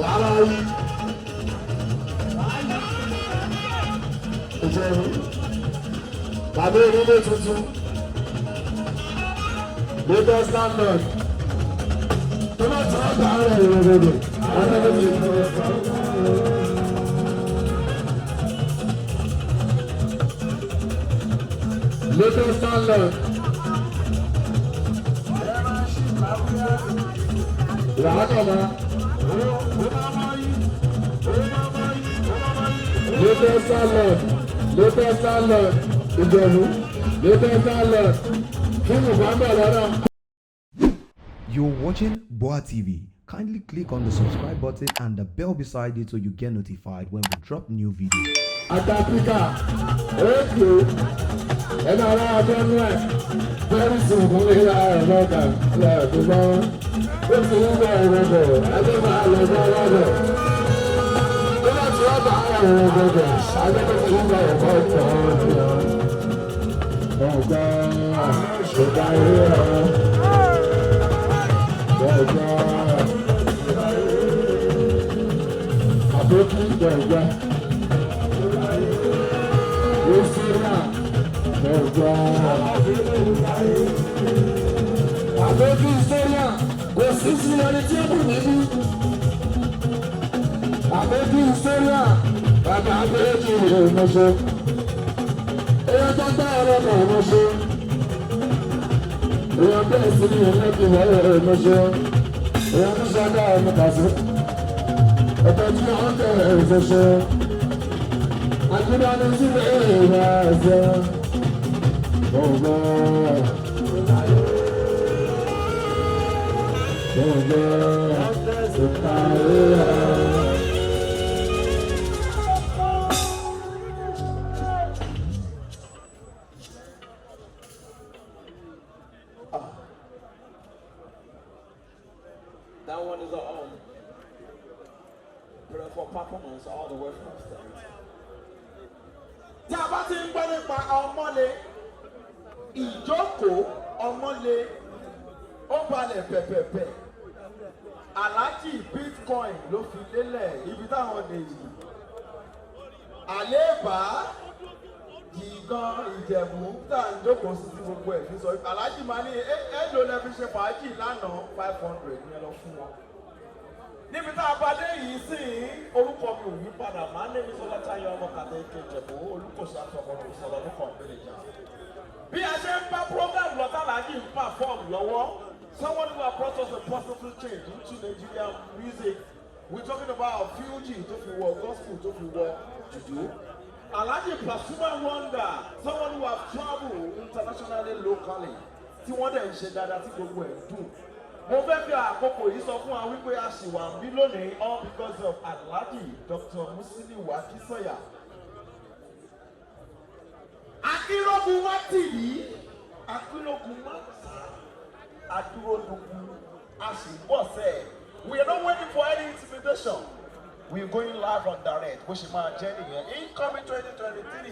Wàhálà yìí. Ìjẹ̀bú. Bàbá onílé tuntun. Lagos landlord. Tó bá tí wọ́n gbà á rẹ̀ ìrọ̀rọ̀. Àwọn ọmọ Lagos landlord. Wàhálà náà. Lagos landlord. Lagos landlord. Ìjẹ̀bú. Lagos landlord. Fíìmù kan bẹ̀ lọ́nà. You're watching Boa TV. Kindly click on the subscribe button and the bell beside it so you get notified when we drop new videos. Àtàkùkà òkè ẹ máa rán abẹ́ nú ẹ̀ very soon kún lè ra ẹ̀rọ ọ̀gá lẹ́ẹ̀kú bá ó ti ń bọ̀ ẹ̀rọ bọ̀ ẹgbẹ́ máa lọ bọ́ lọ́bọ̀ tó bá ti wá bá ẹ̀rọ bọ̀ ẹgbẹ́ tó ti ń bọ̀ ẹ̀rọ bọ̀ ọ̀gá ọ̀gá ilé ọ̀gá àbókí ọ̀gá. Òsínà ọ̀gá. Àbójú ìsọ́ríà kò sí sí ẹni tí ó kù níbí. Àbójú ìsọ́ríà bàbá abẹ́rẹ́jì ìrìnàṣọ́. Èèyàn tó gbá ọ̀rọ̀ kan ìrìnàṣọ́. Èèyàn bẹ́ẹ̀ sí ní ìrìnàjò ìrìnàṣọ́. Èèyàn tó ṣàdá ẹ̀mí kàṣí. Ọ̀tọ̀ tí wọ́n tẹ̀ ìrìnàṣọ́. Àjùbánu sílẹ̀ ìrìnàṣọ́. Ọ̀gá. Ọ̀gá. Ọ̀gá. That one is a beautiful performance all the way from state. Tí a bá ti ń gbọ́ nípa Ọmọ́le, ìjókòó Ọmọ́le, ó balẹ̀ pẹ̀pẹ̀pẹ̀. Alhaji Bitcoin ló fi lélẹ̀ ibi táwọn nìyí. Àléébá jìgàn Ìjẹ̀bú tá à ń jókòó sí tí gbogbo ẹ̀ fi sọ. Alhaji máa ní èlò lẹ fi ṣe fàájì lánàá, 500 ní ẹ lọ fún wọn. Níbi tá a bá dé yìí sí, orúkọ mi ò yí padà, máa ní mi sọlá táyọ ọmọ kàtẹ́ ike Ìjẹ̀bú olùkọ́sí àtọkọ̀rọ̀ sọ̀rọ̀ lókàn ìbílẹ̀. Bí a ṣe ń bá program lọ tàlàjì ń perform lọ́wọ́, someone who has brought us a positive change into Nigerian music. We talking about Fuji tó fi wọ gospel, tó fi wọ juju. Alhaji Pasuma Wonder, someone who have travelled internationally, locally, tí wọ́n dẹ̀ ń ṣe dáadáa tí gbogbo ẹ̀ dùn. Mo fẹ́ fi àkókò yìí sọ fún wa wípé a ṣì wà níbí lónìí all because of Alhaji Dr. Musiliu Akínsọ̀yà. Akínrógun má tì í, Akínrógun má tà, adúródùnkù, a sì ń bọ̀ sẹ́ẹ̀. We are not waiting for any intimidation. We are going live and direct. Bó ṣe máa jẹ́ nìyẹn. Incoming 2023.